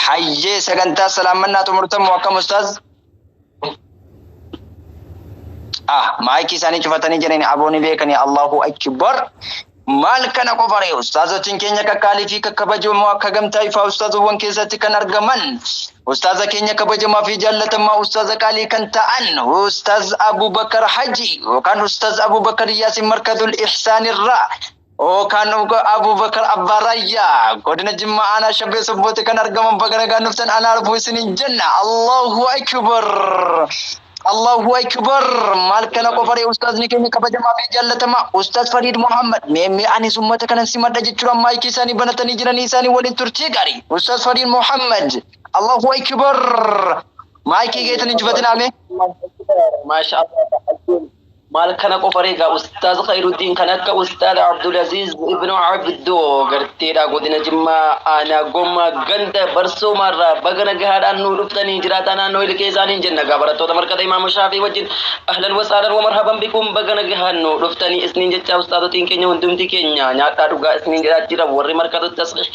Hayyee, sagantaa salaammannaa xumurtamu akkam, ustaaz? Ah, maayikii isaanii cufatanii jiranii aboonni beekanii. Allahu akbar! Maal kana qofa ree, ustaazotiin keenya kakkaalii fi kakkabajamoo akka gamtaa ifaa ustaazowwan keessatti kan argaman, ustaaza keenya kabajamaa fi jaallatamaa, ustaaza qaalii kan ta'an Ustaaz Abubakar Haji yookaan Ustaaz Abubakar Yaasin Markazul Ihsaan irraa yookaan Abubakar Abbaa Raayyaa godina Jimmaa aanaa Shabbee Sobbooti kan argaman, baga nagaan dhuftan, anaa dhufuu isiniin jenna. Allahu akbar! Allahu akbar! Maal kana qofa ree, ustaazni keenya kabajamaa fi jaallatamaa Ustaaz Fariid Muhammad, mee mee anis ummata kanan simadha jechuudhaan maayikii isaanii banatanii jiranii, isaanii waliin turtii gaarii. Ustaaz Fariid Muhammad, Allahu akbar! Maayikii keetan hin cufatinaa mee. Maasha Allah. Maal kana qofa egaa, Ustaaz Khairuddin kan akka Ustaaz Abdulaziz Ibnu Abdoo garteedha, godina Jimmaa aanaa Gommaa ganda Barsoomaarraa baga nagahaadhaan nuu dhuftanii, jiraataa naannoo ilkee isaaniin jenna. Gaa barattoota markata Imaam Shaafii wajjin ahlan wasaalan wa marhaban bikum, baga nagahaan nuu dhuftanii isniin jecha. Ustaazotiin keenya hundumti keenya nyaadhaa dhugaa isniin jedhaa jira. Warri markata tasrih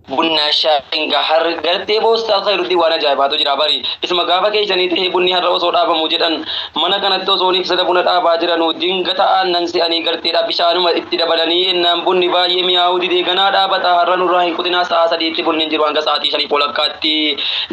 bunnaa shaayiin har gartee boo Ustaaz Khairuddin, waan ajaa'ibaatu jira bari. Isuma gaafa keessanii ta'ee bunni har'a osoo dhaabamu jedhan, mana kanatti osoo ibsata buna dhaabaa jiranu dingata aannan se'anii garteedha bishaanuma itti dabalanii ennaan bunni baay'ee mi'aawuu didee, ganaa dhaabata, har'a nurraa hin kutinaa, sa'a 3tti bunni hin jiru hanga sa'aatii 5 walakkaatti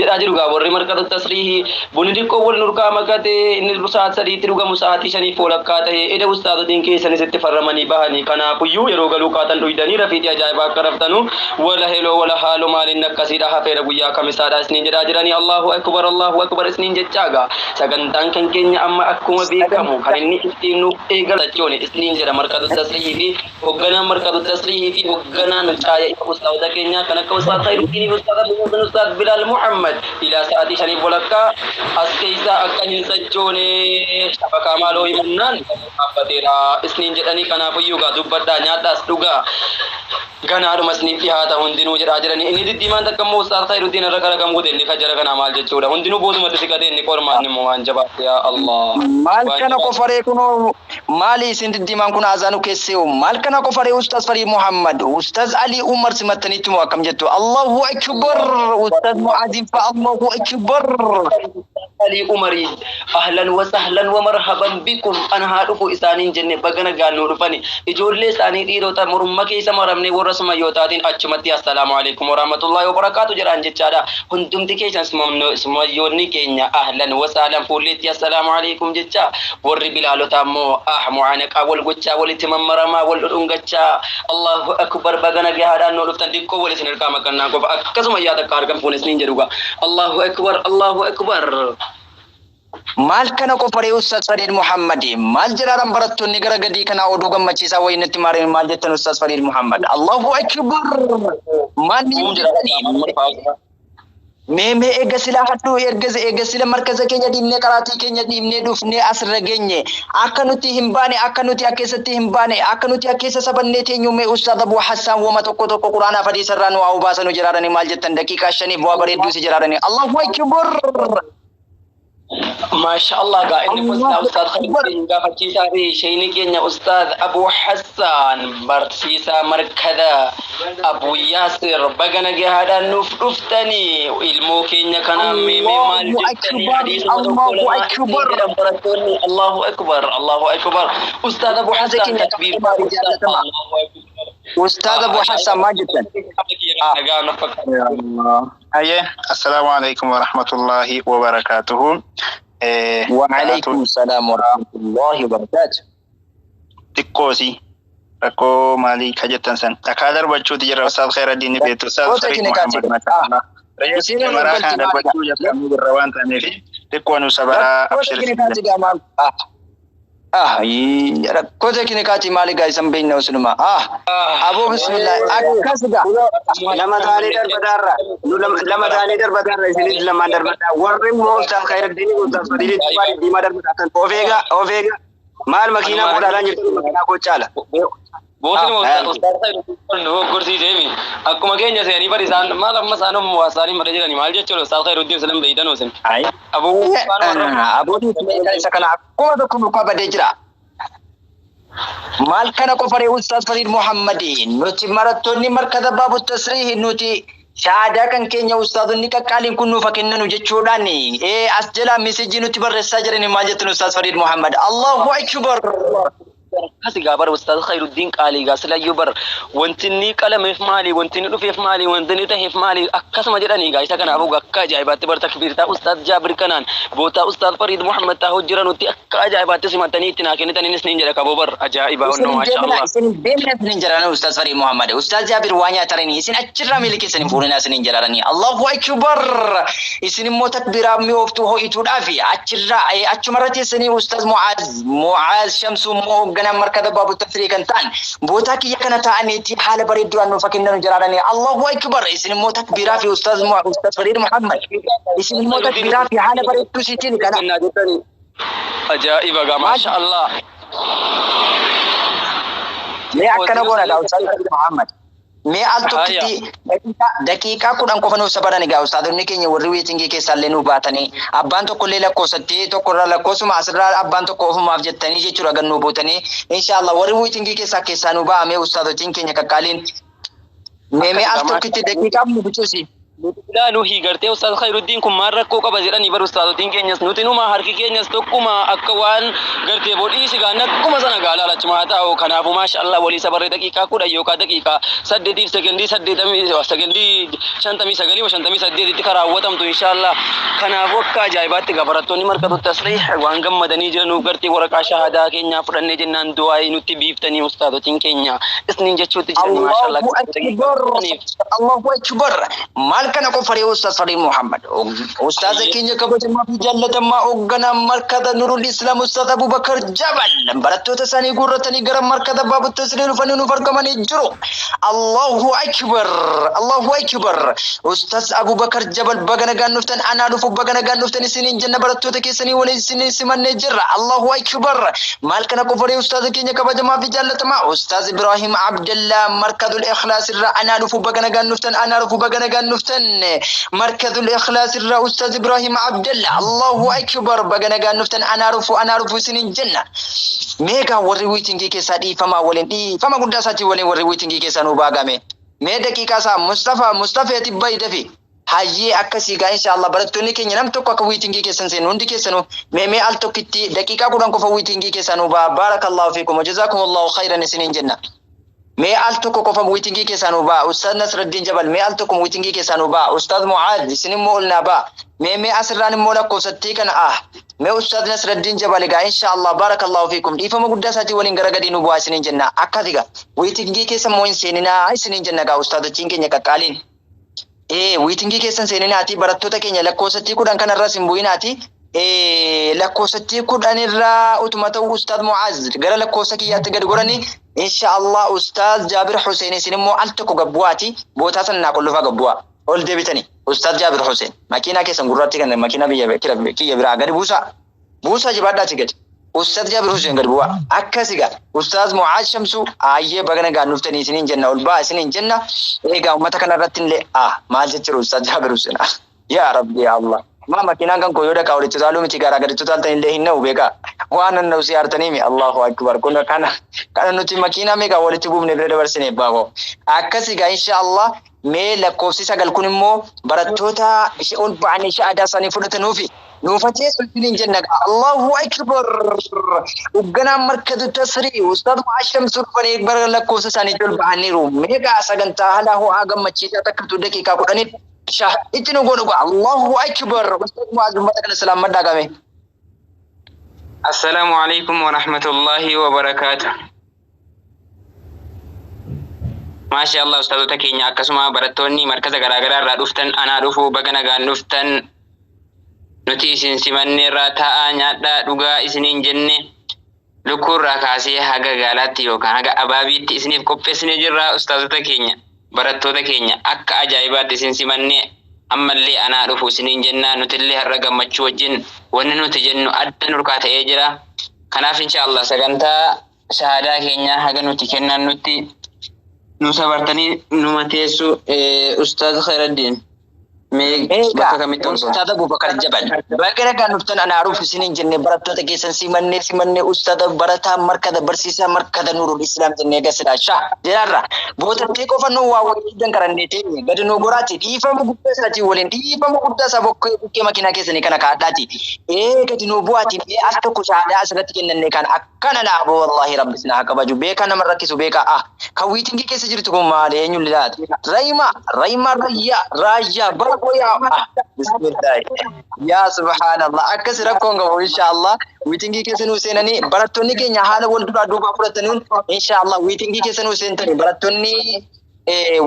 jedhaa jiru. Gaa warri markata tasriihi bunni xiqqoo wal nurkaa makate, inni sa'a 3tti dhugamu sa'aatii 5 walakkaa ta'e. Eda ustaazotiin keessanis itti farramanii bahanii, kanaafuyyuu yeroo galuu kaatan dhuydanii rafiitii ajaa'ibaa akka raftanu wala heloo wala haaloo maaliin akkasiidha hafeera guyyaa kamisaadha isniin jedhaa jiranii. Allahu akbar, Allahu akbar isniin jechaagaa. Sagantaan kan keenya amma akkuma beekamu kan inni ittiin nu eegalachuun isniin jedha, markatu tasrihii fi hoogganaan markatu tasrihii fi hoogganaan caaya ifa ustaazota keenyaa kan akka Ustaaz Khairuddin fi Ustaaz Abdul Ustaaz Bilaal Muhammad ilaa sa'aatii 5 walakkaa as keessaa akka hin sochoone shabakaa maaloo himannaan dhaabbateera isniin jedhanii. Kanaafuyyuu gaa dubbadhaa, nyaadhaas, dhugaa, ganaadhuma isiniif dhihaata hundinuu jedhaa jiranii. Inni diddiimaan takka immoo Ustaaz Khairuddin irra kara kam godhe? Inni kajara kanaa maal jechuudha? Hundinuu boodumatti siqatee inni qormaan immoo waan jabaate, yaa Allah. Maal kana qofaree, kunoo maali isin diddiimaan kun azaanu keessee? Maal kana qofaree, Ustaaz Farii Muhammad, Ustaaz Ali Umar simattaniitti moo akkam jettu? Allahu akbar! Ustaaz Mu'aazin fa, Allahu akbar! Ali Umari, ahlan wa sahlan wa marhaban bikum, an haa dhufu isaaniin jenne. Baga nagaan nuu dhufani. Ijoollee isaanii dhiirota morma keessa maramne warra sumayyootaatiin achumatti assalaamu alaikum warahmatullahi wabarakaatu jedhaan jechaadha. Hundumti keessan sumayyoonni keenya ahlan wa sahlan, fuulleetti assalaamu alaikum jecha. Warri bilaalotaa immoo ah mu'aanaqaa wal gochaa, walitti mammaramaa, wal dhudhungachaa, Allahu akbar, baga nagahaadhaan nuu dhuftan. Xiqqoo wal isin hirkaa makannaa qofa akkasuma yaada akka argan fuunes niin jedhuga. Allahu akbar, Allahu akbar. Maal kana qofaree, Ustaaz Fariid Muhammad, maal jedhaaran barattoonni gara gadii kanaa? Oduu gammachiisaa wayii natti maareen, maal jettan, Ustaaz Fariid Muhammad? Allahu akbar! Maal ni jettanii? Mee mee, eega silaa hadhuu erga sila markaza keenya dhiibnee, qaraatii keenya dhiibnee dhufnee asirra geenye, akka nuti hin baane, akka nuti keessatti hin baane, akka nuti keessa sabannee teenyu, mee Ustaaz Abu Hassaan wama tokko tokko Quraanaaf hadiisa irraa nu haa hubaasanu jiraaranii, maal jettan? Daqiiqaa 5f bu'aa bareedduu si jiraaranii. Allahu akbar! Maasha Allah. Gaa inni kun silaa Ustaaz Khaliidin gaafachiisaa fi sheeyni keenya Ustaaz Abu Hassaan, barsiisaa markada Abu Yaasir, baga nagahaadhaan nuuf dhuftanii. Ilmoo keenya kanaan mee mee maal Allahu jettanii? akbar! Hadiisuma tokko Allahu lama akbar! jedhan barattoonni. Allahu akbar, Allahu akbar, Ustaaz Abu Ustaaza Hassaan keenya takbiir. kabajamaa fi jaallatamaa. Allahu akbar. Ustaaz Abu Hassaan, maal jettan? Nagaa nuuf fakkaata. Hayyee, assalaamu alaikum warahmatullahi wabarakaatuhu. وعليكم السلام ورحمة الله وبركاته. Xiqqoosi rakkoo maalii ka jettan san dhakaa darbachuuti jirra. Ustaaz Khairaddiin ni beektu, Ustaaz Gosa Fariid kinikaati. Muhammad, masha Isin maraa kana darbachuu jalqabnee jirra waan ta'eef xiqqoo nu sabaraa. Rakkoo Abshir. tekinikaati gaa maal? Ah, rakkoo tekinikaati maali gaa, isan beekna usunuma. Ah, aboo bismillah, akkas gaa. Lama taanee darbataarra, nu lama taanee darbataarra, isinis lamaan darbataa. Warri immoo Ustaaz Khairaddiin, Ustaaz Fadiilitti waan diimaa darbataa kan of eegaa, of eegaa. Maal makiinaa fuudhaadhaan jirtu, makiinaa gochaala. Boosni Ustaaz nu gorsiiseemi. Akkuma keenya seenii bari isaan maal amma isaan isaanii mara jirani, maal jechuudha? Ustaaz Khairuddin salam beeytan usin. Aboo. Abootiin isa kana akkuma tokko duukaa badee jira. Maal kana qofaree, Ustaaz Fariid Muhammadi, nuti barattoonni markaza Baabu Tasriih nuti Shahaadaa kan keenya ustaazonni qaqqaaliin kun nuuf kennanu jechuudhaan as jalaa meesejii nutti barreessaa jirani maal jettan Ustaaz Fariid Muhammad? Allahu akbar. Akkasi gaa bara Ustaaz Khairuddin qaalii gaa silayyuu bar wanti inni qalameef maali, wanti inni dhufeef maali, wanti inni taheef maali akkasuma jedhanii gaa isa kanaafuu akka ajaa'ibaatti bar takbiirtaa Ustaaz Jaabir kanaan bootaa Ustaaz Fariid Muhammad taa'uu jiranutti akka ajaa'ibaatti simatanii itti naa kennitan innis niin jedha qaboo bar ajaa'iba onnoo maasha Allah. Isin deemna isinin jedhani Ustaaz Fariid Muhammad. Ustaaz Jaabir waa nyaataranii isin achirraa miila keessan hin fuulinaa isinin jedhani. Allahu akbar. Isin immoo takbiiraa mi'ooftuu ho'ituudhaafi achirraa achumarra teessanii Ustaaz Mu'aaz Shamsuu immoo hoogganaa markaza Baabu Tafsirii kan ta'an bootaa kiyya kana ta'aniiti haala bareedduudhaan nuuf kennanu jiraadhani. Allahu akbar. Isin immoo takbiiraa fi Ustaaz Fariid Muhammad. Isin immoo takbiiraa fi haala bareedduu isiitiin kana. Ajaa'iba gaa maasha Allah. Mee akkana goona gaa Ustaaz Fariid Muhammad. Mee al tokkitti daqiiqaa 10 qofa nuuf sabaran egaa ustaadonni keenya warri weetingii keessaallee nuuf baatanii abbaan tokkollee lakkoofsattee tokkorraa lakkoofsuma asirraa abbaan tokko ofumaaf jettanii jechuudha gan nuu buutanii inshaallah warri weetingii keessaa nuu ba'amee ustaadotiin keenya qaqqaaliin mee al tokkitti daqiiqaa nu bicuusi. Ilaaluu hiigartee Ustaaz Khairuddin kun maal rakkoo qaba jedhanii bar ustaazotiin keenyas nuti numa harki keenyas tokkuma akka waan gartee bodhii sigaan akkuma sana gaala alachuma haa ta'u kanaafuu maasha Allah walii sabarree daqiiqaa 10 yookaan daqiiqaa 8 sekendii 80 sekendii 59 58tti kan raawwatamtu insha Allah. Kanaafuu akka ajaa'ibaatti gaa barattoonni markatutti asli waan gammadanii jiranuuf gartee waraqaa shahadaa keenyaa fudhannee jennaan du'aayii nutti biiftanii ustaazotiin keenya isniin jechuutti jiranii maasha Allah. Allahu akbar. Maal kana qofa ree Ustaaz Fariid Muhammad. Ustaaza keenya kabajamaa fi jaallatamaa hoogganaa markaza Nurul Islaam Ustaaz Abubakar Jabal barattoota isaanii guurratanii gara markaza Baabu Tasrii dhufanii nuuf argamanii jiru. Allahu akbar. Allahu akbar. Ustaaz Abubakar Jabal baga nagaan dhuftan, anaa dhufu baga nagaan dhuftan isiniin jenna barattoota keessanii waliin isiniin simannee jirra. Allahu akbar. Maal kana qofa ree Ustaaza keenya kabajamaa fi jaallatamaa Ustaaz Ibrahim Abdallah markazul Ikhlaas irraa anaa dhufu baga nagaan dhuftan, anaa dhufu baga nagaan dhuftan. Markazul Ikhlaas irraa Ustaaz Ibrahim Abdallah Allahu akbar baga nagaan dhuftan, anaa dhufu anaa dhufu isiniin jenna. Meegaa warri wiitingii keessaa dhiifamaa waliin dhiifama guddaa isaatii waliin warri wiitingii keessaa nuu baagame. Mee daqiiqaa isaa Mustafeeti bayi dafi. Hayyee akkasii gaa inshallah barattoonni keenya nam tokko akka wiitingii keessan seenu hundi keessanuu mee al tokkitti daqiiqaa 10 qofa wiitingii keessaa nuu ba'a. Barakallahu fiikum wa jazakumullahu khairan isiniin jenna. Mee al tokko qofa wiitingii keessaa nuu ba'a. Ustaaz Nasruddin Jabal mee al tokko wiitingii keessaa nuu ba'a. Ustaaz Mu'aaz isin immoo ol naa ba'a. Mee asirraan immoo lakkoofsattii kana mee Ustaaz Nasruddin Jabal egaa inshallah barakallahu fiikum dhiifama guddaa isaatii waliin gara gadii nu bu'aa isiniin jenna. Akkas egaa wiitingii keessa immoo hin seeninaa isiniin jenna egaa ustaazochiin keenya qaqqaaliin. Wiitingii keessan seeninaati barattoota keenya lakkoofsattii 10 kanarras hin bu'inaati. Lakkoofsattii 10 irraa utuma ta'u Ustaaz Mu'aaz gara lakkoofsa kiyyaatti gadi godhanii inshallah Ustaaz Jaabir Hussein isin immoo al tokko gabbu'aati bootaa sana naa qollofaa gabbu'aa ol deebitanii Ustaaz Jaabir Hussein makiinaa keessan gurraatti kan makiinaa biyya kiyya biraa gadi buusaa buusaa jabaadhaati gadi Ustaaz Jaabir Hussein gadi bu'aa akkas egaa Ustaaz Mu'aaz Shamsuu ayyee baga nagaan dhuftanii isiniin jenna ol ba'aa isiniin jenna egaa uummata kanarratti illee maal jechuudha Ustaaz Jaabir Hussein yaa Rabbi yaa Allah. Ma makiinaan kan koo yoo dhaqaa walitti utaaluu miti garaa gaditti utaaltan illee hin na'u beekaa. Waan nan na'u si aartanii mi Allahu akbar kun kana nuti makiinaa meeqa walitti buufne bira dabarsine baaboo. Akkas egaa inshallah mee lakkoofsi 9 kun immoo barattoota ishee ol ba'anii ishee aadaa isaanii fudhatanuufi nuufatee sulfiniin jenna. Allahu akbar. Hoogganaan markazu Tasrii Ustaaz Mu'aaz Shamsuu dhufanii bara lakkoofsa isaanii ol ba'aniiru. Meeqa sagantaa haala ho'aa gammachiisaa takkatu daqiiqaa 10 itti nu godhu. Allahu akbar. Ustaaz Mu'aaz uummata kana salaam maddaa game. Assalaamu alaikum wa rahmatullahi wa barakaatuh. Maasha Allah ustaazota keenya akkasuma barattoonni markaza garaagaraa irraa dhuftan anaa dhufu baga nagaan dhuftan nuti isin simanneerraa taa'aa nyaadhaa dhugaa isiniin jenne lukkuurraa kaasee haga gaalaatti yookaan haga abaabiitti isiniif qopheessinee jirra ustaazota keenya barattoota keenya akka ajaa'ibaatti isin simannee ammallee anaa dhufu isiniin jenna nutillee har'a gammachuu wajjin wanni nuti jennu adda nurkaa ta'ee jira. Kanaaf insha Allah sagantaa shahadaa keenya haga nuti kennan nutti nu sabartanii numa teessu Ustaaz Khairuddin Mee bakka kamitti ol Ustaad Abubakar Jabal. Baga nagaan dhuftan anaaruuf isiniin jennee barattoota keessan simannee simannee ustaada barataa markada barsiisaa markada Nuurul Islaam jennee gasidha. Shaa jedharra. Bootattee qofa nu waa waliin dankarannee teenye gadi nu goraati dhiifama guddaa isaatii waliin dhiifama guddaa isaa bokkee bukkee makiinaa keessanii kana kaadhaati. Ee gadi nu bu'aati mee al tokko shaadaa asirratti kennannee kan akkana laaboo wallaahi rabbi isin haa kabaju beekaa nama rakkisu beekaa ah kan waitingii keessa jirtu kun maali eenyu lilaata. Rayima Rayima Rayyaa Raayyaa bara goyaa ah bismillah yaa subhaanallah akkas rakkoon qabu inshaallah waitingii keessa nuu seenanii barattoonni keenya haala wal duraa duubaa fudhataniin inshaallah waitingii keessa nuu seentanii barattoonni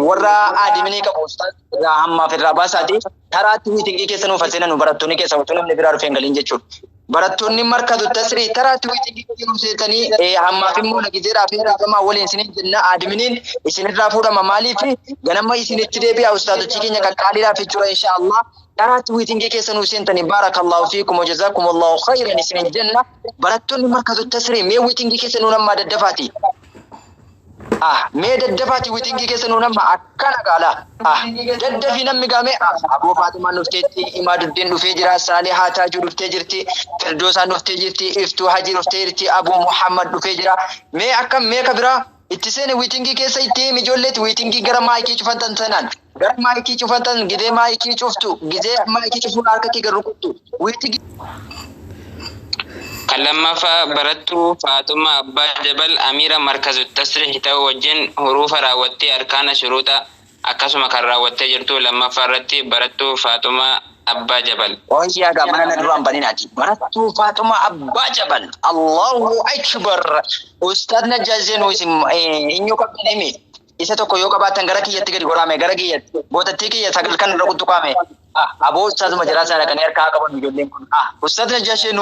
warra aadiminii qabu ustaaz irraa hammaaf irraa baasaati taraatti waitingii keessa nuuf seenan barattoonni keessa otoo namni biraa dhufee hin galin jechuudha. Barattoonni markatu tasrii taraatti waitingii keessa nuuf seentanii hammaaf immoo nagizeeraa fi raafamaa waliin isiniin jenna aadiminiin isinirraa fuudhama maaliif ganama isinitti deebi'a ustaazochii keenya qaqqaaliidhaaf jechuudha inshaallah. Taraatti waitingii keessa nuuf seentanii baarakallahu fiikum wa jazaakumullahu khayran isiniin jenna barattoonni markatu tasrii mee waitingii keessa nuun ammaa daddafaati. Ah, mee daddafaati waitingii keessa nuun amma akkana gaala. Ah, daddafii namni gaame Aboo Faatimaan dhufteetti, Imaaduddin dhufee jira, Saalihaa Taajuu dhuftee jirti, Firdoosaan dhuftee jirti, Iftuu Hajii dhuftee jirti, Abuu Muhammad dhufee jira. Mee akkam mee ka biraa itti seene waitingii keessa itti himi ijoolleetti waitingii gara maayikii cufatan sanaan gara maayikii cufatan gizee maayikii cuftu gizee maayikii cufuun harka kee gad rukuttu waitingii. Kan lammaffaa barattuu Faaxumaa Abbaa Jabal Amiira Markazu Tasrih ta'uu wajjin hurufa raawwattee arkaana shuruuxa akkasuma kan raawwattee jirtu lammaffaa irratti barattuu Faaxumaa Abbaa Jabal. Ooyyaa gaa mana na duraan baninaati. Barattuu Faaxumaa Abbaa Jabal. Allahu Akbar. Ustaad Najjaasheen isin eenyu qabdan himi. Isa tokko yoo qabaattan gara kiyyatti gadi goraame gara kiyyatti. Bootattii kiyya sagal kan irra kuttuqaame. Ah, aboo ustaazuma jiraa sana kan harkaa qaban ijoolleen kun. Ah, ustaad Najjaasheen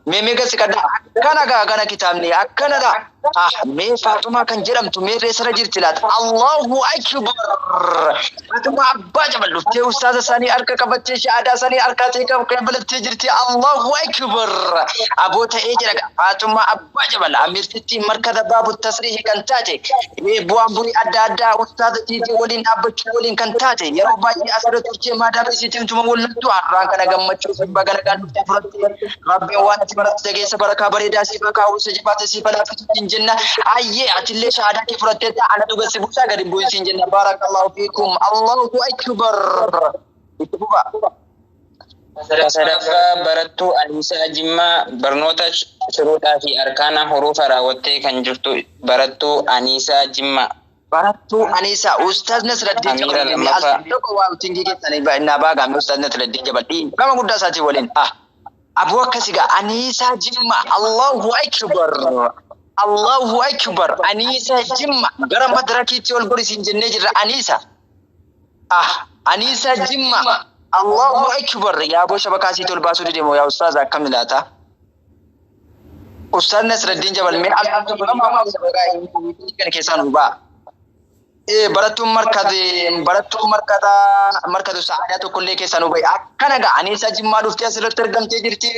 mee mee gasi kadha. Akkana gaa kana kitaabni akkanadha. Ah, mee Faaxumaa kan jedhamtu mee reessara jirti laata. Allahu Akbar. Faaxumaa Abbaa Jabal dhuftee ustaaza isaanii harka qabattee shahaadaa isaanii harkaa ta'e qabalattee jirti. Allahu Akbar. Aboo ta'ee jira gaa. Faaxumaa Abbaa Jabal amirtitti markaza baabu tasriihi kan taate bu'aan burii adda addaa ustaaza tiitii waliin dhaabbachuu waliin kan taate yeroo baay'ee asirra turtee maadaama isiitiin tuma wallattu har'aan kana gammachuu fi baga nagaan dhuftee fudhatte rabbiin waan ati baratte keessa barakaa bareedaa siif haa kaa'u isa jibaate siif haa laaffisu siin jenna ayyee atillee shahaadaa kee fudhattee ana dhuga si buusaa gadi bu'in siin jenna baarakallahu fiikum Allahu akbar. Itti fufa. Sadaffaa barattuu Aliisaa Jimmaa barnoota shuruuxaa fi arkaana hurufa raawwattee kan jirtu barattuu Aniisaa Jimmaa. Barattuu Aniisaa Ustaaz Nasraddin Amiira Jabal lammaffaa. tokko waa utingii keessanii naa baagaame Ustaaz Nasraddin Jabal gama guddaa isaatii waliin ah aboo akkasi gaa Aniisaa Jimmaa Allahu Akbar Allahu Akbar Aniisaa Jimmaa gara madarakiitti ol godhisiin jennee jirra Aniisaa ah Aniisaa Jimmaa Allahu Akbar yaa boo shabakaa siit ol baasuu dide moo yaa Ustaaz akkam ilaata Ustaaz Nasraddin Jabal mee al kana keessaa nu ba'a. Barattuun markate barattuun markata markatu sa'aadaa tokkollee keessaa nu bahe akkana gaa Aniisaa Jimmaa dhuftee asirratti argamtee jirti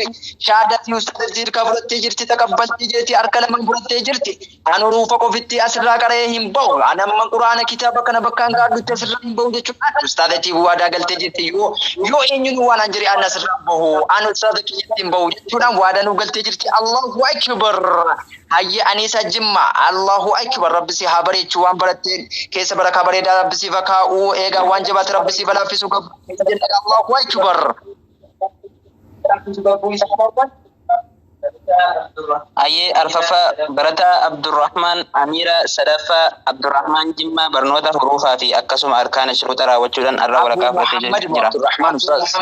shahaadaa fi ustaaza harkaa fudhattee jirti taqabbaltee jirti harka lamaan fudhattee jirti anu ruufa qofitti asirraa qara'ee hin bahu ani amma quraana kitaaba kana bakkaan gaadhutti asirraa hin bahu jechuudha ustaazatiif waadaa galtee jirti yoo yoo eenyuun waan an jedhe an asirraa bahu an ustaaza kiyyatti hin bahu jechuudhaan waadaa nu galtee jirti Allahu Akbar. Hayye Aniisaa Jimmaa Allahu Akbar rabbi si haa bareechu waan baratteen keessa barakaa bareedaa rabbi siif haa kaa'u eegaa waan jabaate rabbi siif haa laaffisu Allahu Akbar. Ayyee arfaffaa barataa Abdurrahmaan Amiira sadaffaa Abdurrahmaan Jimmaa barnoota hurufaa fi akkasuma arkaana shuruuxa raawwachuudhaan har'a waraqaa fudhatee Muhammad jira. Abdurrahmaan Ustaaz.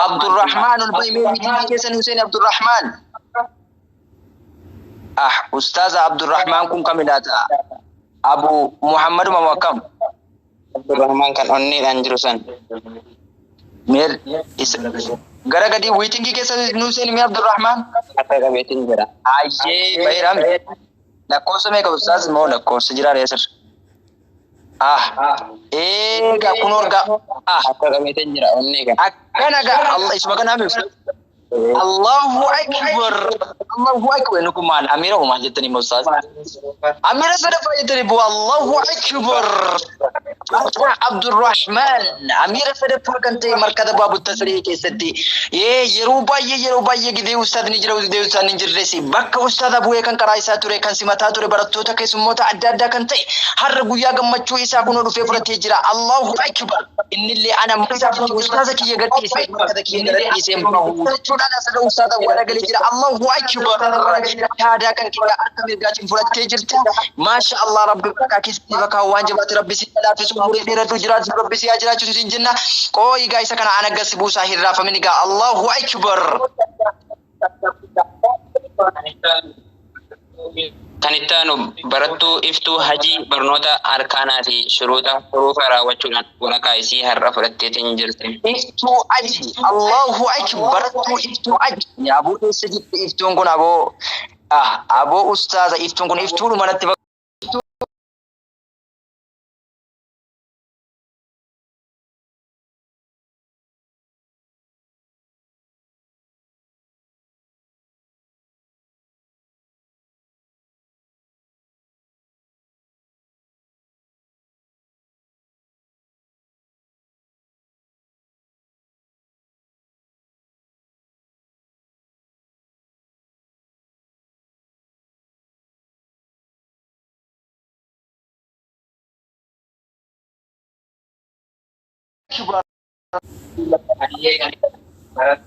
Abdurrahmaan ol bahi mee miitingii keessan Hussein Abdurrahmaan. Ah, Ustaaza Abdurrahmaan kun kam ilaata? Abu Muhammad mamu akkam? Abdurrahmaan kan onneedhaan jiru san. Meer isa gara gadii waitingii keessa nu seeni mee Abdurrahmaan? Harka qabeetiin jira. Ayyee bahiram. Lakkoofsa meeqa Ustaaz moo lakkoofsa jira reesir? Ah, eega kun orga. Ah, Harka qabeetiin jira onnee kan. akkana gaa Allah isuma kana hami Ustaaz. Allahu Akbar. Allahu Akbar. Inni kun maal? Amiira homaa jettanii moo Ustaaz? Amiira sadaffaa jettanii boo Allahu Akbar. Ataa Abdurrahman amiira sadaffaa kan ta'e markaza Baabu Tasrii keessatti yeroo baay'ee gidee ustaadni jira gidee ustaadni hin jirres bakka ustaada bu'ee kan karaa isaa ture kan simataa ture barattoota keessummoota adda addaa kan ta'e har'a guyyaa gammachuu isaa kunoo dhufee fudhatee jira. Allahu akbar. Innillee ana ustaaza kiyya gadhiisee markaza kiyya gadhiisee bahu jechuudhaan asirra ustaaza walagalee jira. Allahu akbar. Shahaadaa kan kiyya harka mirgaatiin fudhattee jirta. Maasha Allah Rabbi bakka keessatti bakka waan jabaate Rabbi si laafisu umurii dheeradhu jiraatu Rabbi si haa jiraachisu siin jenna. Qooyi gaa isa kana ana gasi buusaa hin raafamin gaa. Allahu akbar. Kan itti aanu barattuu Iftuu Hajii barnoota arkaanaa fi shuruuta hurufa raawwachuudhaan waraqaa isii har'a fudhatteetiin jirti. Iftuu Hajii. Allahu akbar. Barattuu Iftuu Hajii. Yaaboo keessa jirti iftuun kun aboo. Aboo ustaaza iftuun kun iftuudhuma natti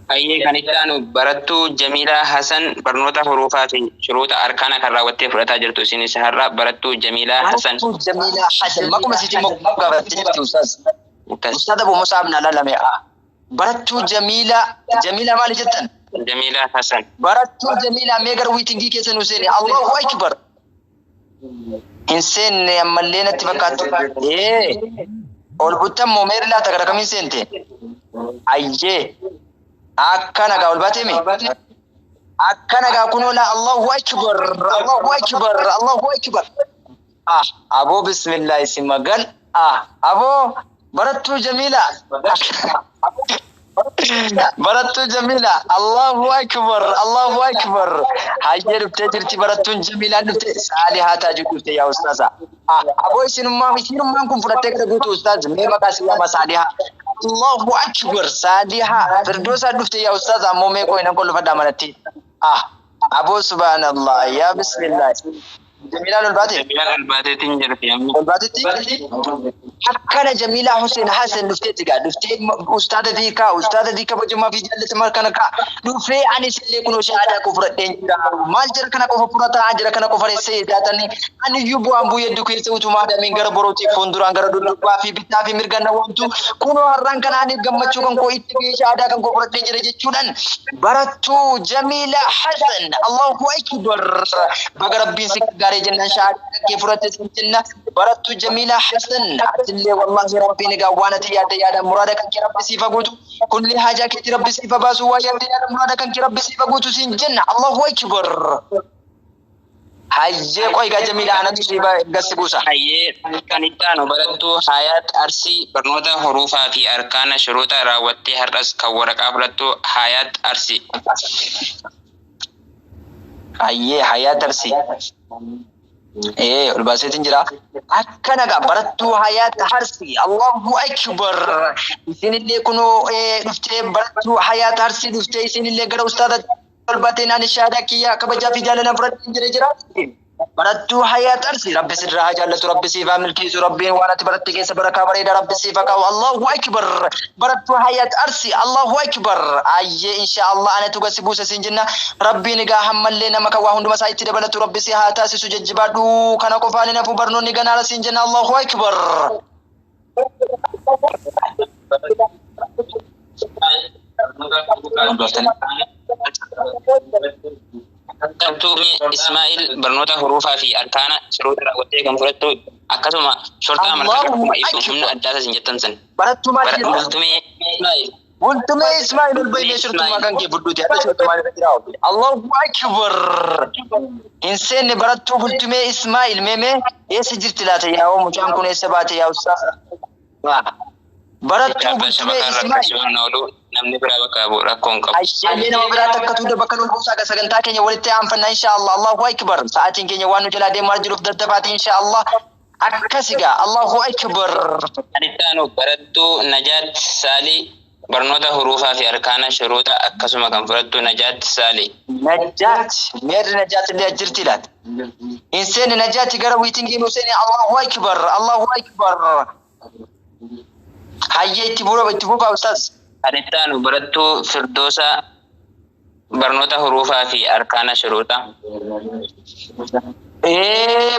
Hayyee kan itti aanu barattuu Jamiilaa Hasan barnoota hurufaa fi shuruuta arkaana kan raawwattee fudhataa jirtu. Isinis har'a barattuu Jamiilaa Hasan. Barattuu Jamiilaa Hasan. Maquma isiitiin moggoo gaafattee jirti ustaaz. Ustaaz Abu Musaab na lalame. Barattuu Jamiilaa Jamiilaa maali jettan? Jamiilaa Hasan. Barattuu Jamiilaa mee gara wiitingii keessa nu seene. Allahu akbar. Hin seenne ammallee natti fakkaattu. Ol buttan moo meeri laata gara kamiin seente? Ayyee. Akkana gaa ol baatee mi? Akkana gaa kunoo laa Allahu akbar. Allahu akbar. Allahu akbar. Aboo bismillah isin magal. Aboo barattuu Jamiilaa. Barattuu Jamiilaa. Allahu akbar. Allahu akbar. Hayyee dhuftee jirti barattuun Jamiilaan dhuftee Saalihaa Taajuu dhuftee yaa ustaaza. Aboo isinummaan kun fudhattee gara guutuu ustaaz mee maqaa si waama Saalihaa. Allahu akbar. Saalihaa. Firdoosaa dhuftee yaa ustaaza ammoo mee qoy nan qollofadhaa manatti. Aboo subhaanallah yaa bismillah. Jamiilaan ol baatee? Jamiilaan ol baateetiin jirti amma. Ol baatetti? Akkana Jamiilaa Hussein Hasan dhufteetti gaa dhuftee ustaada diikaa ustaada diikaa kabajamaa fi jaallatamaa kana kaa dhufee anis illee kunoo shahaadaa koo fudhadheen jira. Maal jara kana qofa fudhataa jara kana qofa reessee jaatanii ani iyyuu bu'aan bu'ee hedduu keessa utumaa dameen gara borootiif fuulduraan gara duddubbaa fi bittaa fi mirga na waamtu kunoo har'aan kana ani gammachuu kan koo itti gahee shahaadaa kan koo fudhadheen jira jechuudhaan barattuu Jamiilaa Hasan Allahu akbar baga Rabbiin si gargaaree jennaan shahaadaa kee fudhatte sin jenna barattuu Jamiilaa Hasan atillee wallahi Rabbiin egaa waan ati yaadde yaada muraada kan kee Rabbi siif guutu kulli haajaa keetti Rabbi siif baasu waa yaadde yaada muraada kan kee Rabbi siif guutu siin jenna Allahu akbar. Hayyee qoy egaa Jamiilaa anatu si gassi buusa. Hayyee kan itti aanu barattuu Hayaat Arsii barnoota hurufaa fi arkaana shuruuta raawwattee har'as kan waraqaa fudhattu Hayaat Arsii. Hayyee Hayaat Arsii. Ol baaseetiin jira. Akkana gaa barattuu Hayaat Arsii. Allahu akbar. Isinillee kunoo dhuftee barattuu Hayaat Arsii dhuftee isinillee gara ustaada ol baateen ani shahaadaa kiyya kabajaa fi jaalalaan fudhadheen jira jira. Barattuu Hayaat Arsii Rabbi sirraa haa jaallatu Rabbi siif haa milkeessu Rabbiin waan ati baratte keessa barakaa bareedaa Rabbi siif haa kaa'u. Allahu akbar. Barattuu Hayaat Arsii Allahu akbar. Ayyee insha Allah anatu gasi buusa siin jenna. Rabbiin egaa hammallee nama kan waa hunduma isaa itti dabalatu Rabbi si haa taasisu jajjabaadhu kana qofaan hin hafu barnoonni ganaara siin jenna. Allahu akbar. Barattuu Ismaa'il barnoota hurufaa fi arkaana shuruuta raawwattee kan fudhattu akkasuma shorxaa markaza akkuma ibsu humna addaa isin jettan san. Barattuu maal jettan? Bultumee Ismaa'il. Bultumee Ismaa'il ol bahee shorxummaa kan kee fudhuuti. Hadha shorxummaa irra jira. Allahu akbar. Hin seenne barattuu Bultumee Ismaa'il meemee eessa jirti laata yaa mucaan kun eessa baate yaa ustaaz? Barattuu Bultumee Ismaa'il. Namni biraa bakka bu'u rakkoo hin qabu. Ayyee nama biraa takka tuuta bakka nu buusaa sagantaa keenya walitti aanfanna insha Allah. Allahu akbar. Sa'aatiin keenya waan nu jalaa deemaa jiruuf daddafaati insha Allah. Akkas egaa Allahu akbar. Kan itti aanu barattuu Najaat Saalii barnoota huruufaa fi arkaana shuruuxa akkasuma kan fudhattu Najaat Saalii. Najaat meerri Najaat illee jirti laata? Hin seenne Najaati gara waitingii nu seene. Allahu akbar, Allahu akbar. Hayyee, itti bu'uura, itti fufaa ustaaz. Kan itti aanu barattuu Firdoosaa barnoota huruufaa fi arkaana shuruuxa.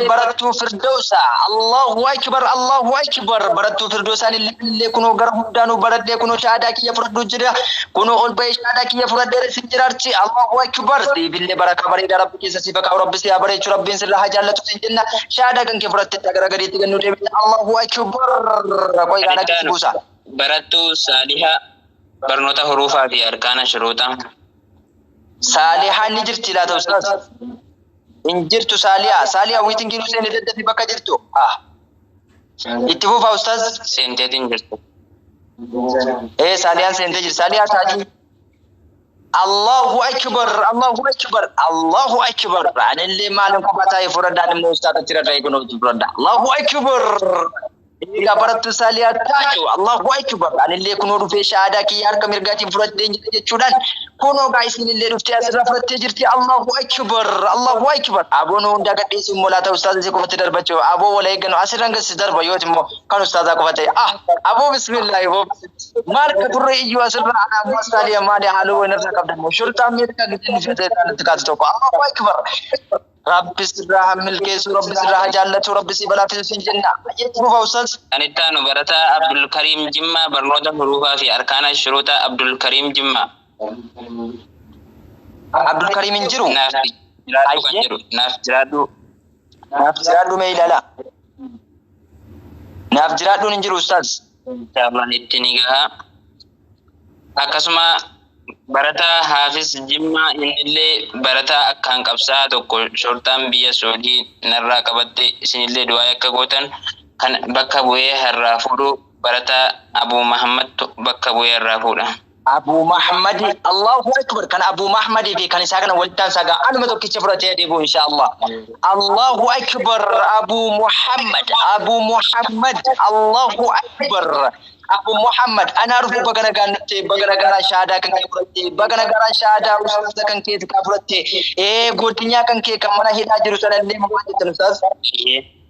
Barattuu Firdoosa, Allahu akbar, Allahu akbar. Barattuu Firdoosaan illee kunoo gara hundaanuu baradhee kunoo shahaadaa kiyya fudhadhuu jira, kunoo ol bahee shahaadaa kiyya fudhadhee sin jiraarchi. Allahu akbar. Siifillee baraka bareedaa rabbi keessa siif haa kaa'u, rabbi si haa bareechu, rabbiin sirraa haa jaallatu sin jenna. Shahaadaa kan kee fudhatte gara gadiitti gannuu deebite. Allahu akbar. Qoy Kan kana itti keessa aanu buusa. barattuu Saalihaa barnoota huruufaa fi arkaana shuruuxa. Saalihaan ni jirti laata ustaaz? Hin jirtu Saalihaa. Saalihaa waitingii nu seene, daddafi bakka jirtu. Itti fufaa ustaaz. Seenteetiin jirtu. Saaliyaan seentee jirti. Saaliyaa taati. Allahu akbar, Allahu akbar, Allahu akbar. Anillee maalin kophaa taa'ee fudhadhaan immoo ustaaza jira ta'e kun fudhadha. Allahu akbar. Egaa barattuu Saaliyaa taatu, Allahu akbar. Anillee kunoo dhufee shahaadaa kiyya harka mirgaatiin fudhadhee jira jechuudhaan kunoo gaa isinillee dhuftee asirraa fudhattee jirti. Allahu akbar, Allahu akbar. Aboon hundaa gadhiisu immoo laata ustaaza isii qofatti darbachuu. Aboo wala eeggannu asirraan gasi darba yooti immoo kan ustaazaa qofa ta'e. Ah, aboo bismillaahi, aboo maal ka turre iyyuu asirraa ana ammoo Saaliyaa maali haaloo wayii narraa qabdan immoo shurxaan meeqa gidduu dhufee ta'e kaatu tokko. Allahu akbar. Rabbi sirraa haa milkeessu, Rabbi sirraa haa jaallatu, Rabbi si balaafisu sin jenna. Itti fufa ustaaz. Kan itti aanu barataa Abdulkariim Jimmaa barnoota huruufaa fi arkaana shuruuxa, Abdulkariim Jimmaa. Abdulkariim hin jiru. Naaf jiraadhu kan jedhu, naaf jiraadhu. Naaf jiraadhu, mee ilaala. Naaf jiraadhuun hin jiru ustaaz. Inshallah itti ni gaha. Akkasuma barataa Haafis Jimmaa, innillee barataa akkaan qabsaa tokko shorxaan biyya Soodii narraa qabatte, isinillee du'aa akka gootan, kan bakka bu'ee harraa fuudhu barataa Abuu Mahammadtu bakka bu'ee harraa fuudha. Abu Muhammad, Allahu akbar. Kan Abu Muhammad fi kan isaa kana walittaan sagaa anuma tokkicha fudhatee deebi'u insha Allah. Allahu akbar. Abu Muhammad, Abu Muhammad, Allahu akbar. Abu Muhammad ana rufu, baga nagaan nutti, baga nagaan shahaadaa kan kee fudhatte, baga nagaan shahaadaa ustaaza kan kee ka fudhatte, godinyaa kan kee kan mana hidhaa jiru sana illee maal jettan ustaaz?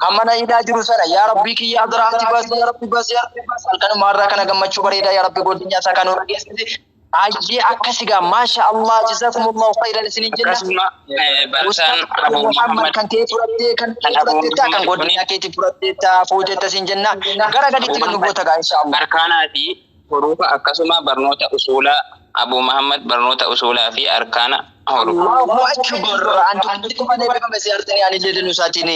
Kan mana hidhaa jiru sana, yaa Rabbii kiyya adraati baas, yaa Rabbi baas, yaa Rabbi baas. Halkanuma har'aa kana gammachuu bareedaa yaa Rabbi godinyaa isaa kan nurra geessise. Ayyee, akkas egaa, maasha Allah, jazakumullahu khairan isiniin jenna. Akkasuma barataan Abuu Muhammad Muhammad kan kee fudhattee, kan kee kan Abuu fudhattee, kan Muhammad godinyaa keetii fudhattee fuuteetta siin jenna. Gara gaditti kan nu goota gaa insha Allah. Arkaanaa fi huruufa, akkasuma barnoota usuulaa, Abuu Muhammad barnoota usuulaa fi arkaana huruufa. Allahu akbar. Antu kuma ne eebbifame si artanii ani illee danuu isaatiin.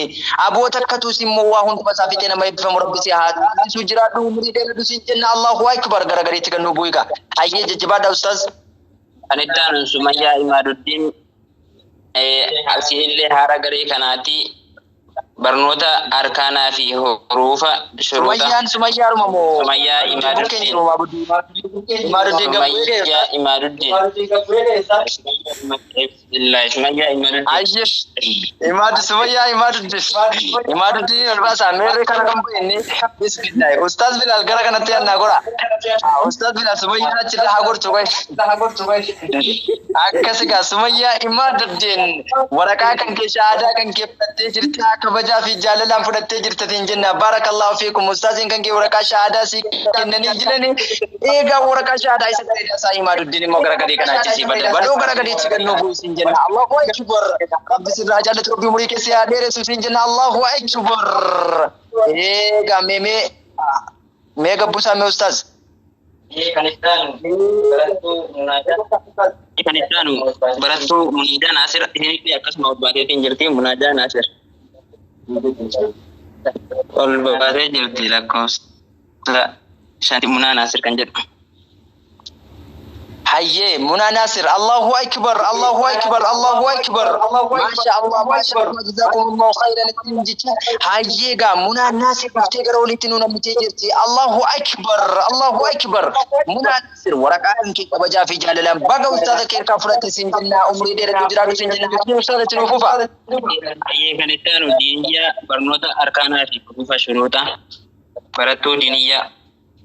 Aboota akkatuus immoo waa hunduma isaa fixee nama eebbifamu Rabbi si haa taasisu, jiraadhu, umurii dheeradhu siin jenna. Allahu akbar. Gara gadiitti kan nu bu'iga. Hayyee, jajjabaadha ustaaz. Kan itti aanu Sumayyaa Imaaduddin, asiinillee haara garee kanaati, barnoota arkaanaa fi huruufa shuruuxa. Sumayyaan Sumayyaaruma moo? Sumayyaa Bukkeen Imaaduddin. jiru Imaaduddin Gabbuu. Sumayyaa Imaaduddin. Bismillah, Sumayyaa Imaaduddin. Ayyee. Imaadu Sumayyaa Imaaduddin. Imaaduddin ol baasaa meerree kana kan bu'e inni. Bismillah. Ustaaz Bilaal gara kanatti annaa gora. Ustaaz Bilaal Sumayyaan achirra haa gortu qoy. Akkas egaa, Sumayyaa Imaaduddin waraqaa kan kee shahaadaa kan kee fudhattee jirta, kabajaa fi jaalalaan fudhattee jirta siin jenna. Barakallahu fiikum. Ustaaziin kan kee waraqaa shahaadaa si kennanii jirani. Egaa waraqaa shahaadaa isa bareedaa isaa Imaaduddin immoo gara gadii kana achi sii bada. Baduu gara gadiitti gannoo bu'u siin jenna. Allahu akbar. Rabbi sirraa jaallatu, Rabbi umurii keessa haa dheeressu siin jenna. Allahu akbar. Egaa mee mee mee gabbusaa mee ustaaz. Kan itti aanu barattuu Munaadaa. Kan itti aanu barattuu Muniidaa Naasir, isinillee akkasuma ol baateetiin jirti Munaadaa Naasir. Ol baatee jirti lakkoofsa shanti, Munaa Naasir kan jedhu. Hayyee Munaa Naasir, Allahu Akbar, Allahu Akbar, Allahu Akbar. Maasha Allah, maasha Allah, jazakumullahu khairan ittiin jecha. Hayyee gaa Munaa Naasir dhuftee gara olitti nu nammitee jirti. Allahu Akbar, Allahu Akbar. Munaa Naasir waraqaa kee kabajaa fi jaalalaan baga ustaaza kee harkaa fudhatte siin jenna, umrii dheeratu jiraatu siin jenna. Hayyee ustaaza itti nuuf fufa. Hayyee kan itti aanu diiniyyaa barnoota arkaanaa fi hurufa shuruuxa. Barattuu diiniyyaa.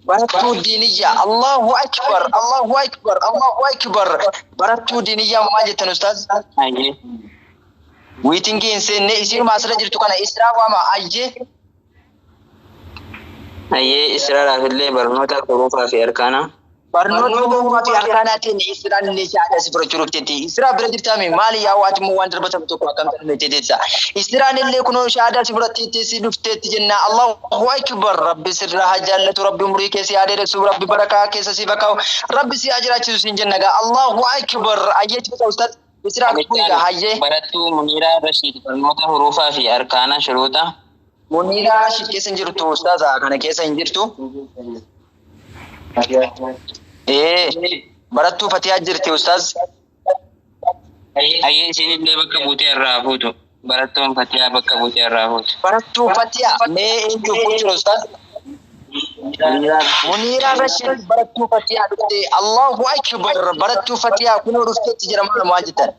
Barattuu diiniyyaa, Allahu Akbar, Allahu Akbar, Allahu Akbar. Barattuu diiniyyaa maal jettan ustaaz? Hayyee. Wiitingii hin seenne isiinuma asirra jirtu kana Israa waama ayyee. Hayyee Israadhaaf illee barnoota hurufaa fi arkaanaa. Barnoota hurufaa fi arkaanaatiin Israan illee shahaadaa si fudhachuu dhufteetti. Israa bira jirtaami maali yaa waati immoo waan darbatamu tokko akkam ta'e teessa. Israan illee kunoo shahaadaa si fudhatteetti si dhufteetti jenna. Allahu Akbar, Rabbi sirraa haa jaallatu, Rabbi umurii keessa haa dheeressu, Rabbi barakaa keessa si bakkaa'u, Rabbi si haa jiraachisu siin jenna gaa. Allahu Akbar, ayyee ciisa ustaz. Israa kuugaa hayyee. Barattuu Muniiraa Rashiid barnoota hurufaa fi arkaanaa shuruuxa. Muniiraa Rashiid keessa hin jirtu ustaaza, kana keessa hin jirtu. Barattuu Fatihaa jirti ustaaz. Hayyee isiin illee bakka buutee irraa fuutu. Barattuun Fatihaa bakka buutee irraa fuutu. Barattuu Fatihaa mee eenyu fuutu ustaaz? Muniiraa Rashiid barattuu Fatihaa dhufte. Allahu Akbar, barattuu Fatihaa kunoo dhufteetti jira maal maal jettan?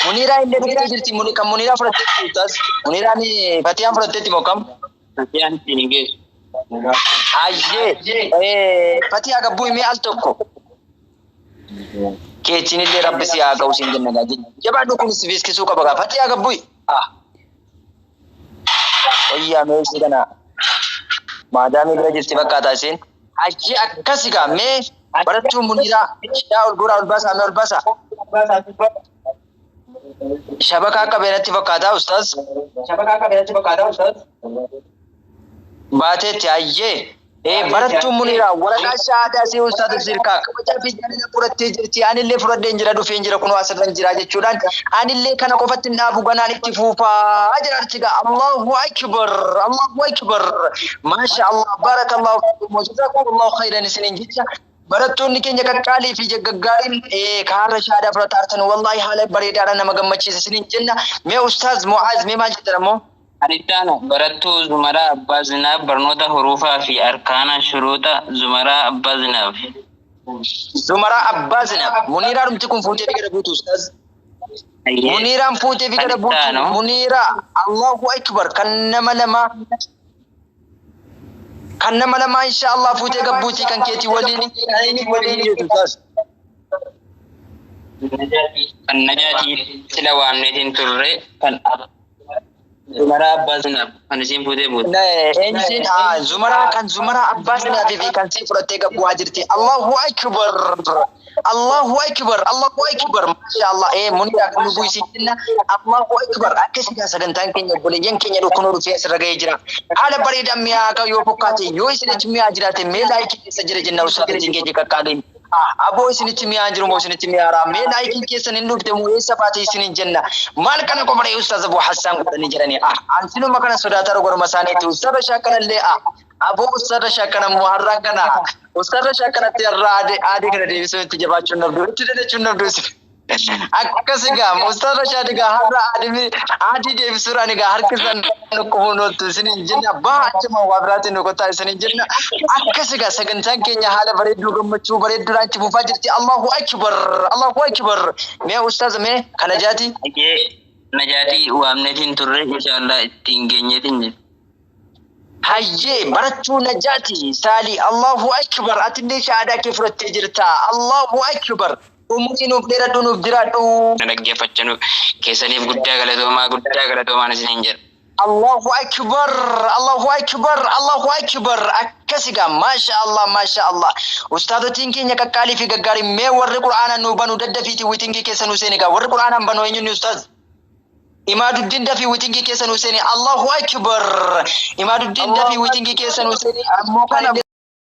Muniiraa illee dhuftee jirti, kan Muniiraa fudhatteetti ustaaz. Muniiraan Fatiyaan fudhatteetti moo kam? Fatiyaan ittiin hin geessu. Hayyee Fatihaa gabbuu himee al tokko. Keetiin illee Rabbi si haa ga'u siin jenna gaa. Jabaadhu kun si beeksisuu qaba gaa. Fatihaa gabbuu. Wayyaa mee ishee kana maadaamii bira jirti fakkaata isheen. Hayyee akkasi gaa mee barattuu Muniiraa yaa ol goraa ol baasaa mee ol baasaa. Shabakaa qabeenatti fakkaata ustaaz. Shabakaa qabeenatti fakkaata ustaaz. Baateetti hayyee. Barattuu Muniiraa waraqaa shahaadaa si ustaaza sirkaa kabajaa fi jaalala fudhattee jirti. Anillee fudhadheen jira dhufeen jira kunoo asirra jira jechuudhaan anillee kana qofatti hin dhaabu ganaan itti fuufaa jira archigaa. Allahu Akbar, Allahu Akbar. Maasha Allah, barakallahu fiikum wa jazakumullahu khairan isiniin jecha. Barattoonni keenya qaqqaalii fi gaggaariin kaarra shahaadaa fudhataa jirtan wallahi haala bareedaadhaan nama gammachiisa isiniin jenna. Mee ustaaz Mu'aaz mee maal jettan ammoo? Kan itti aanu barattuu Zumaraa Abbaa Zinaab barnoota hurufaa fi arkaana shuruuxa Zumaraa Abbaa Zinaab. Zumaraa Abbaa Zinaab. Muniiraa dhumti kun fuutee fi gara buutu ustaaz. Muniiraan fuutee fi gara buutu. Muniiraa Allahu Akbar kan nama lama. Kan nama lama insha Allah fuutee gabbuutii kan keetii waliin. Kan Najaatii sila waamneetiin turre kan Zumaraa Abbaa Zinaab kan isiin fuutee buute. Eenyusin Zumaraa kan Zumaraa Abbaa Zinaab fi kan sii fudhattee gabbu'aa jirti. Allahu Akbar. Allahu Akbar. Allahu Akbar. Masha Allah. Muniiraa kan nu bu'isiin jenna. Allahu Akbar. Akkasii sagantaan keenya obboleeyyan keenya dhukkunoo dhufee asirra ga'ee jira. Haala bareedaan mi'aa akka yoo fokkaate yoo isinitti mi'aa jiraate mee laayikii keessa jira jenna ustaazotiin keenya qaqqaaliin. Aboo isinitti mi'aa jiru moo isinitti mi'aaraa? Mee laayikiin keessan hin dhufte moo eessa baate isiniin jenna. Maal kana qofa ree ustaaz Abuu Hassaan godhanii jiranii? Ansinuma kana sodaataa gorma isaaniitti ustaaza shaakkanallee aboo ustaaza shaakkana immoo har'aan kana ustaaza shaakkanatti har'a aadee kana deebisuu itti jabaachuun nabdu itti dalachuun nabdu. Akkas egaa ustaaza Rashaad egaa har'a aadii deebisuudhaan egaa harki isaan dhukkubuun ooltu isiniin jenna. Baha achuma waa biraatiin nu kottaa isiniin jenna. Akkas egaa sagantaan keenya haala bareedduu gammachuu bareedduudhaan itti fufaa jirti. Allahu Akbar, Allahu Akbar. Mee ustaaza mee kan Najaatii? Najaatii waamneetiin turre inshallah ittiin geenyeetiin jirti. Hayyee barattuu Najaatii Saalii Allahu Akbar atillee shahaadaa kee fudhattee jirta. Allahu Akbar. Umurii nuuf dheeradhu nuuf jiraadhu. Dhaggeeffachuu keessaniif guddaa galatoomaa guddaa galatoomaan isiniin jedha. Allahu Akbar, Allahu Akbar, Allahu Akbar. Akkas egaa maasha Allah, maasha Allah. Ustaazotiin keenya qaqqaalii fi gaggaarii mee warri Qur'aanaan nu banu daddafiitii wiitingii keessa nu seeni egaa warri Qur'aanaan banu eenyuun ustaaz? Imaaduddin dafii wiitingii keessa nu seeni. Allahu Akbar. Imaaduddin dafii wiitingii keessa nu seeni. Ammoo kana